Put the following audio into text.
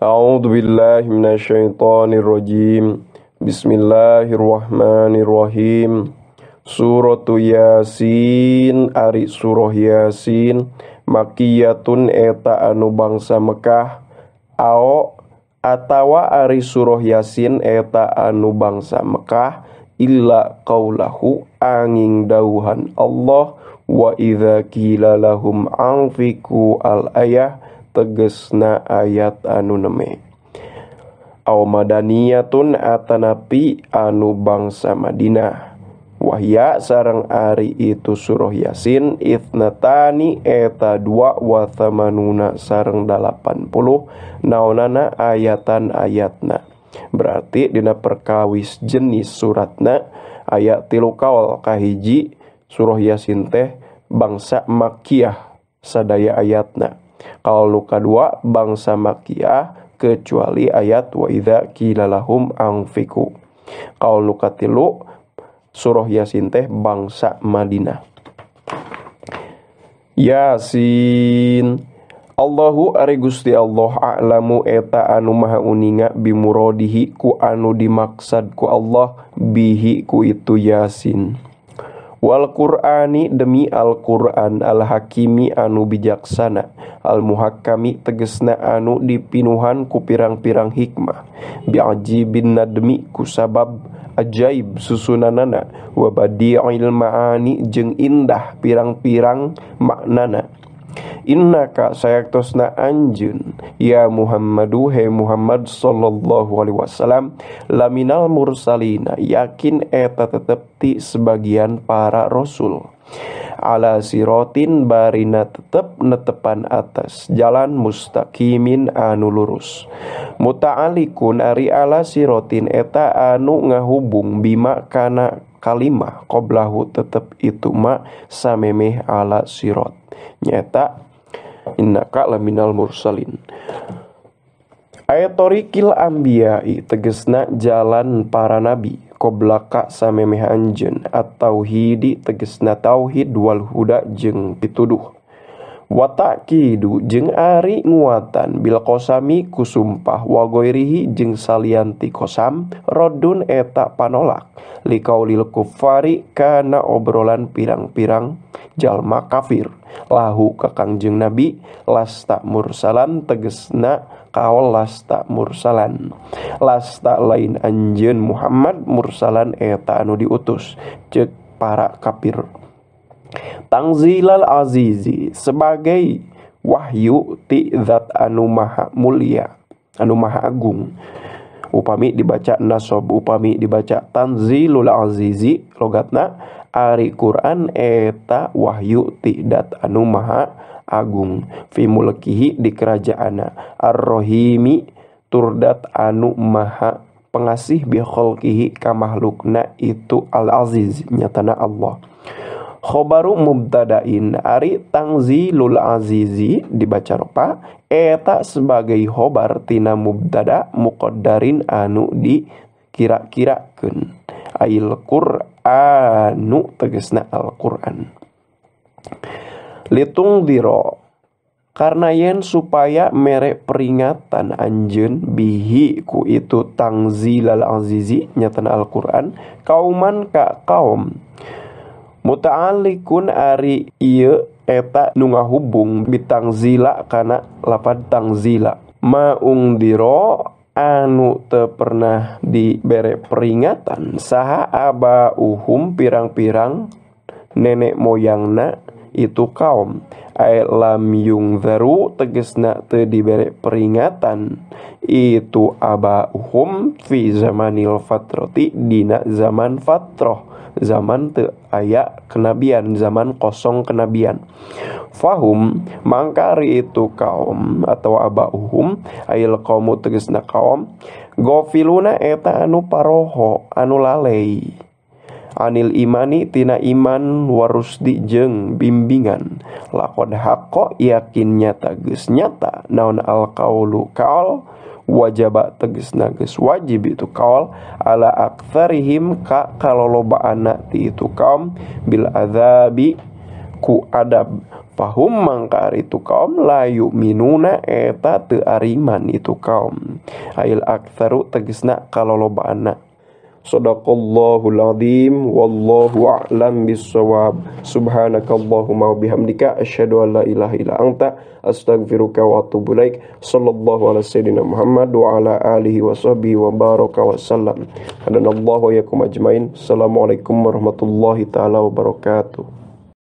A'udzu billahi minasyaitonir rajim. Bismillahirrahmanirrahim. Suratu Yasin, ari surah Yasin makiyatun eta anu bangsa Mekah, ao atawa ari surah Yasin eta anu bangsa Mekah illa qaulahu angin dauhan Allah wa idza qila lahum anfiqu al ayah tegesna ayat anu neme. Aw madaniyatun atanapi anu bangsa Madinah. Wahya sareng ari itu surah Yasin ithnatani eta dua wa thamanuna sareng 80 naonana ayatan ayatna. Berarti dina perkawis jenis suratna ayat 3 kaol. Kahiji surah Yasin teh bangsa Makkiyah sadaya ayatna. Kaol nu kadua bangsa Makkiyah kecuali ayat wa idza qila lahum anfiqu. Kaol nu katilu surah Yasin teh bangsa Madinah. Yasin Allahu ari Gusti Allah a'lamu eta anu maha uninga bimuradihi ku anu dimaksad ku Allah bihi ku itu Yasin. Wal Qur'ani demi Al-Qur'an al-Hakimi anu bijaksana, al-Muhakkami tegesna anu dipinuhan ku pirang-pirang hikmah, bi'ajibin nadmi ku sabab ajaib susunanana, wa badi'il ma'ani jeung indah pirang-pirang maknana. Innaka sayaktosna anjeun ya Muhammadu he Muhammad sallallahu alaihi wasallam laminal mursalina yakin eta tetep ti sebagian para rasul, ala sirotin barina tetep netepan atas jalan mustaqimin anu lurus, muta'alikun ari ala sirotin eta anu ngahubung bima kana kalimah qoblahu tetep itu ma samemeh ala sirot nyata innaka laminal mursalin. Ayat torikil anbiya'i tegesna jalan para nabi qoblaka samemeh anjeun, at-tauhidi tegesna tauhid wal huda jeung pituduh, wa ta'kidu jeung ari nguatan bil qasami ku sumpah wa ghairihi jeung salian ti qasam rodun eta panolak liqaulil kuffari kana obrolan pirang-pirang jalma kafir lahu ka Kangjeng Nabi lasta mursalan tegesna kaol lasta mursalan, lasta lain anjeun Muhammad mursalan eta anu diutus ceuk para kafir. Tangzilal azizi sebagai wahyu ti zat anu maha mulia anu maha agung. Upami dibaca nasob, upami dibaca tanzilul azizi logatna ari Quran eta wahyu ti zat anu maha agung fi mulkihi di kerajaanna arrohimi turdat anu maha pengasih bi khalqihi ka makhlukna itu al aziz nyatana Allah. Khobaru mubtadain ari tangzilul azizi dibaca rupa eta sebagai khobar tina mubtada muqaddarin anu dikira-kirakeun ail Qur'anu tegesna Al-Qur'an. Litung diro karena yen supaya mere peringatan anjeun bihi ku itu tangzilal azizi nyatana Al-Qur'an kauman ka kaum muta'alliqun ari ieu eta nu ngahubung bitangzila kana lapad tangzila maungdiro anu teu pernah dibere peringatan saha abauhum pirang-pirang nenek moyangna itu kaum ay lam yungzaru tegesna teu dibere peringatan itu abauhum fi zamanil fatrati dina zaman fatrah, zaman teu aya kenabian, zaman kosong kenabian. Fahum mangkari itu kaum atau abauhum ail qaumu tegesna kaum gofiluna eta anu paroho anu lalei anil imani tina iman warusdi jeung bimbingan. Laqad haqqo yakin nyata geus nyata naon al qaulu kaol wajaba tegesna geus wajib itu kaol ala aktsarihim ka kalolobaana ti itu kaum bil azabi ku adab. Fahum mangka ari itu kaum la yu'minuna eta teu ariman itu kaum. Ail aktsaru tegasna kalolobaanna. Sadaqallahul azim wallahu a'lam bissawab. Subhanakallahumma wa bihamdika asyhadu an la ilaha illa anta astaghfiruka wa atubu ilaik. Sallallahu ala sayyidina Muhammad wa ala alihi wa sahbihi wa baraka wa sallam. Hadanallahu wa iyyakum ajmain. Assalamualaikum warahmatullahi taala wabarakatuh.